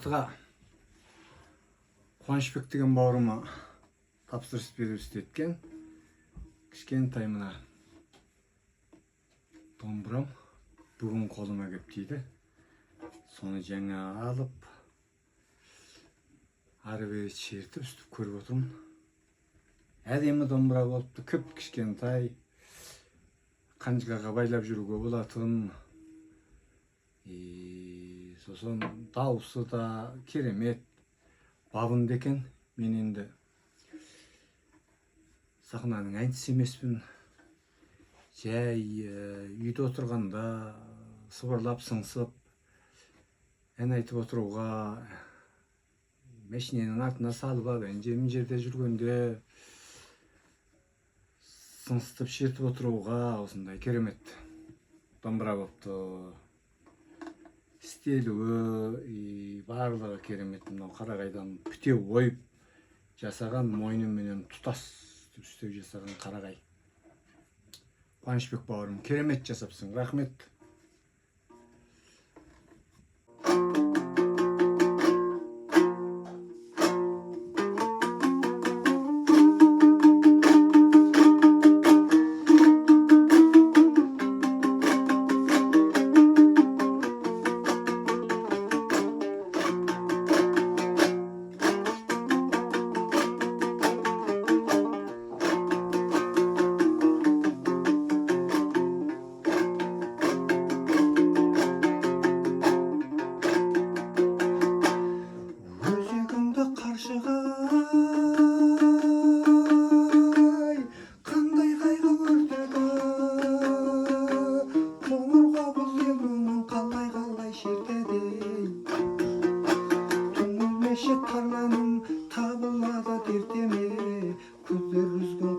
Алматыға Қуанышбек деген бауырыма тапсырыс беріп істеткен кішкентай мына домбырам бүгін қолыма кеп тиді. Соны жаңа алып, ары бері шертіп, үстіп көріп отырмын. Әдемі домбыра болыпты, кіп кішкентай, қанжығаға байлап жүруге болатын. И сосын дауысы да керемет, бабынды екен. Мен енді сахнаның әншісі емеспін, жай үйде отырғанда сыбырлап, сыңсып ән айтып отыруға, мәшиненің артына салып алып ән жерде жүргенде сыңсытып шертіп отыруға осындай керемет домбыра болыпты. Істелуі и барлығы керемет. Мынау қарағайдан піте ойып жасаған, мойнымен тұтас істеп жасаған қарағай. Қуанышбек бауырым, керемет жасапсың, рахмет. Өзегімді қаршығай қандай қайғы өртеді, қоңыр қобыз ел мұңын қалай қалай шертеді. Түңілмеші тарланым, табылады дертеме, күдер үзген.